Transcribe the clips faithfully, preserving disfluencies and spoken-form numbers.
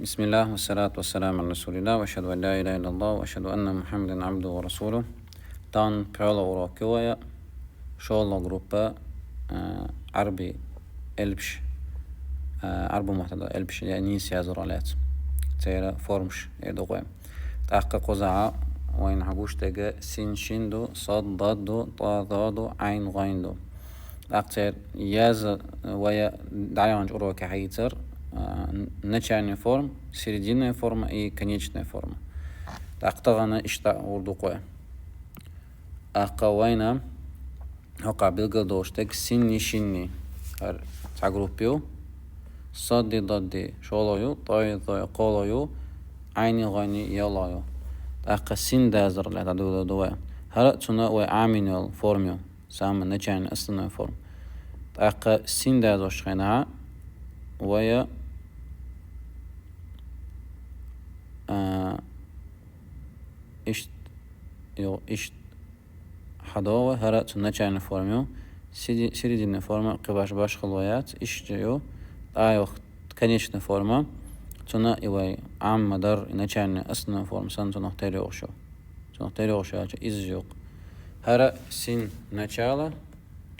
بسم الله والصلاة والسلام على رسول الله وأشهد أن لا إله إلا الله وأشهد أن محمدا عبده ورسوله. Тахан пхьола урок ю вай, шоллагӀа группа, а, Ӏарбий элпаш, а, Ӏарбий маттахь долу элпаш, я нийса яздарал лаьцна. Церан формаш эр ду вай. ТӀаккха кхузахь вайна хьагуш дерг син шин ду, сод дод ду, тӀо зо ду, Ӏайн гӀайн ду. ТӀаккха церан яз вай дӀаяханчу уроке хьаийцира, а, начальная форма, серединная форма и конечная форма. ТӀаккха тахана иштта гӀур ду вай. ТӀаккха вайна хӀокху билгал долуш дерг синни шинни. ХӀара цхьа группа ю. Содди додди шолгӀа ю, тӀой зой кхоалгӀа ю, Ӏайни гӀойни ялгӀа ю. ТӀаккха син дазар ле дӀадуьйла ду вай. ХӀара а цунна вай Ӏамийна йолу форма ю. Самая начальная, основная форма. ТӀаккха син дазочу хенахь вай, а, ишт, йо, ишт хьадо вай, хӀара а цу начальной форма ю. Сиди-, серединная форма кхин баш-, башхало яц, ишт ю. ТӀайогӀу конечная форма. Цунна и вай Ӏамма дар, и начальная, основная форма санна цунах тера йогӀуш ю. Цунах тера йогӀуш яьлча, иза юкъ. ХӀара син начало,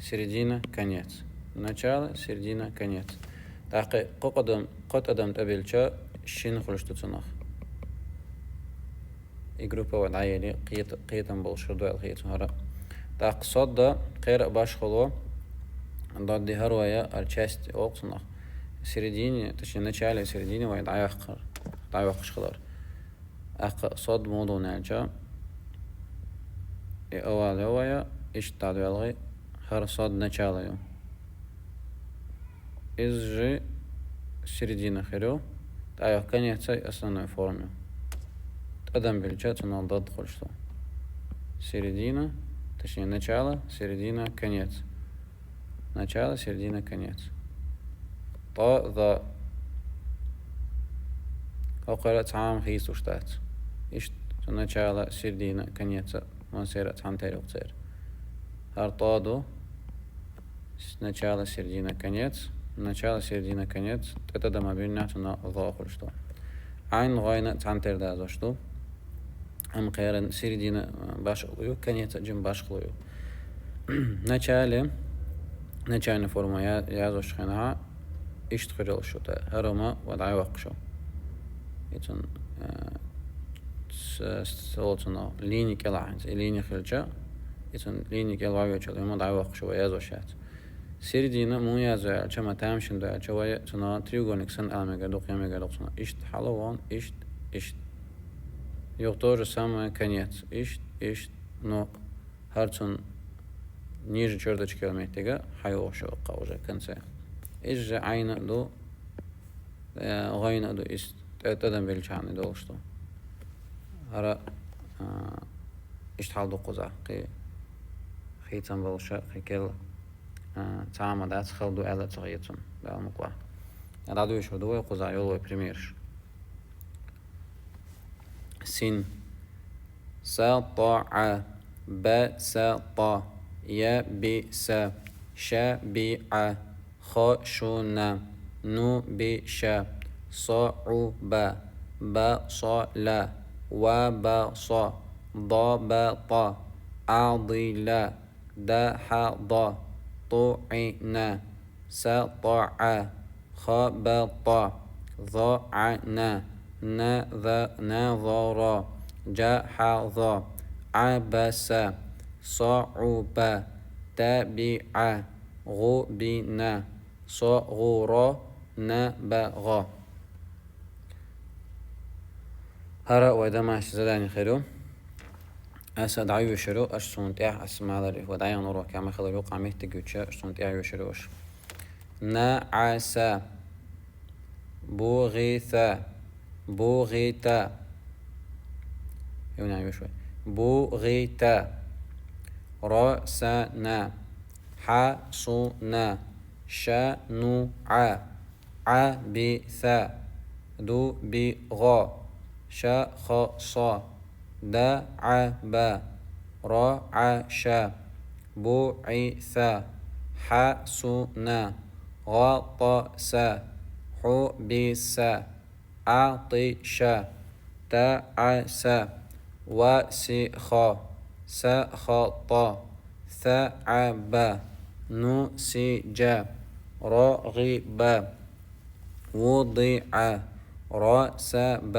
середина, конец. Начало, середина, конец. ТӀаккха кхо къадам, кхо тӀадам тӀебилча, шин хуьлуш ду цунах. И группа вай дӀаели, кхета-, кхетам болуш хир ду аьлла хета хӀара. ТӀаккха содда кхера а башхало, додди хӀара вай, хӀара часть олу цунах. Середине, точнее, начале, середине вай дӀаяккхар, дӀайоккхуш хилар. ТӀаккха сод муха ду аьлча, и авал ю вай, иштта дӀадоьлху, хӀара сод начало ю. Иза же середина хир ю, тӀайогӀу конец и основной форма ю. ТӀадам билча, цунах дод хуьлуш ду. Середина, точнее, начало, середина, конец. Начало, середина, конец. ТӀо, зо. ХӀокхара цхьа а хийцалуш дац. Иштта цу начало, середина, конец а массеран а цхьаьна тера ю церан. ХӀара тӀо ду. С-, начало, середина, конец. Начало, середина, конец. ТӀе тӀадам бинехь, цунах зо хуьлуш ду. Ӏайн, гӀойн а цхьаьна тера дазош ду. Амма кхеран середина, а, башхало ю, конец а жима башхало ю. Начале, начальная форма я-, язочу хенахь, иштта хир йолуш ю тӀе. ХӀара ма вай дӀайоккхуш ю. И цунна, а, с-, с-, цунах линия кӀел а хьаьнца. И линия хилча, и цунна линия кӀел вовъечул, и ма дӀайоккхуш ю, вай язош яц. Середина муха язъяьлча, ма тамашийна ду аьлча, вай цунах треугольник санна ала мегар ду, кхин мегар ду цунах. Иштта хьала вон, иштта, иштта. Юха то же самое конец. Иштта, иштта, но хӀара цунна ниже черточка йолу меттиге хьайогӀуш ю кху уже конце. Иза же Ӏайн а ду, э, гӀойн а ду, иза тӀе-, тӀадам белчахьана долуш ду. ХӀара, а, иштта хьал ду кхузахь, кхин хийцам болуша, кхин кел, а, цхьа а ма дац, хала ду аьлла а ца хета цунна, Дала мукъ лахь. ДӀадуьйшур ду вай кхузахь, йолу вай примераш. Син. Са, тӀо, Ӏа. Ба, са, тӀо. Я, би, са. Ша, би, Ӏа. Хо, шу, на. Ну, би, ша. Со, Ӏу, ба. Ба, со, ла. Ва, ба, со. До, ба, то. Ӏа, ди, ла. Да, хьа, до. Ту, Ӏи, на. Са, тӀо, Ӏа. Ха, ба, тӀо. Зо, Ӏа, на. На, за, на, зо, ро. Жа, хьа, зо. Ӏа, ба, са. Со, Ӏу, ба. Та, би, Ӏа. ГӀу, би, на. Со, гӀу, ро. На, ба, гӀо. ХӀара вай домашний задание хир ю. Аса дӀайоьшур ю, аш суна тӀехь, аса малар вай дӀаяхна уроке ма хилар юкъа меттиг юьтуша, аш суна тӀехь йоьшур ю аш. На, Ӏа, са. БугӀи, са. БугӀи, та. Юна йоьшу вай. БугӀи, та. Ро, са, на. Хьа, су, на. Ша, ну, Ӏа. Ӏа, би, са. Ду, би, гӀо. Ша, хо, со. Да, Ӏа, ба. Ро, Ӏа, ша. БугӀи, са. Хьа, су, на. ГӀо, тӀо, са. Хьу, би, са. عطش، تعس، وسخ، سخط، ثعب، نسج، رغب، وضع، رسب،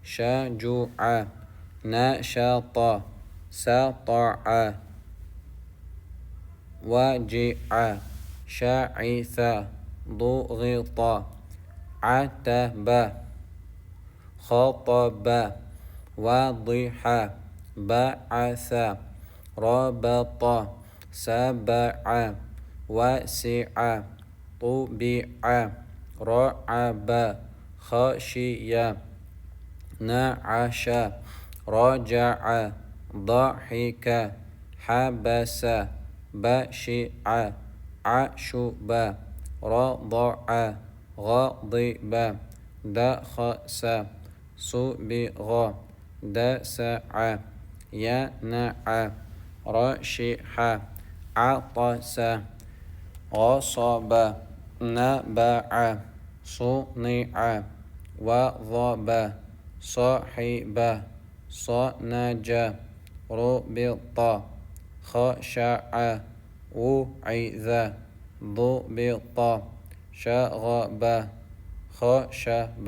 شجع، نشط، سطع، وجع، شعث، ضغط، عتب، خطب، وضح، بعث، ربط، سبع، وسع، طبع، رعب، خشي، نعش، رجع، ضحك، حبس، بشع، عشب، رضع، غضب، دخس، صبغ، دسع، ينع، رشح، عطس، غصب، نبع، صنع، وضب، صحب، صنج، ربط، خشع، وعظ، ضبط، شغب، خشب.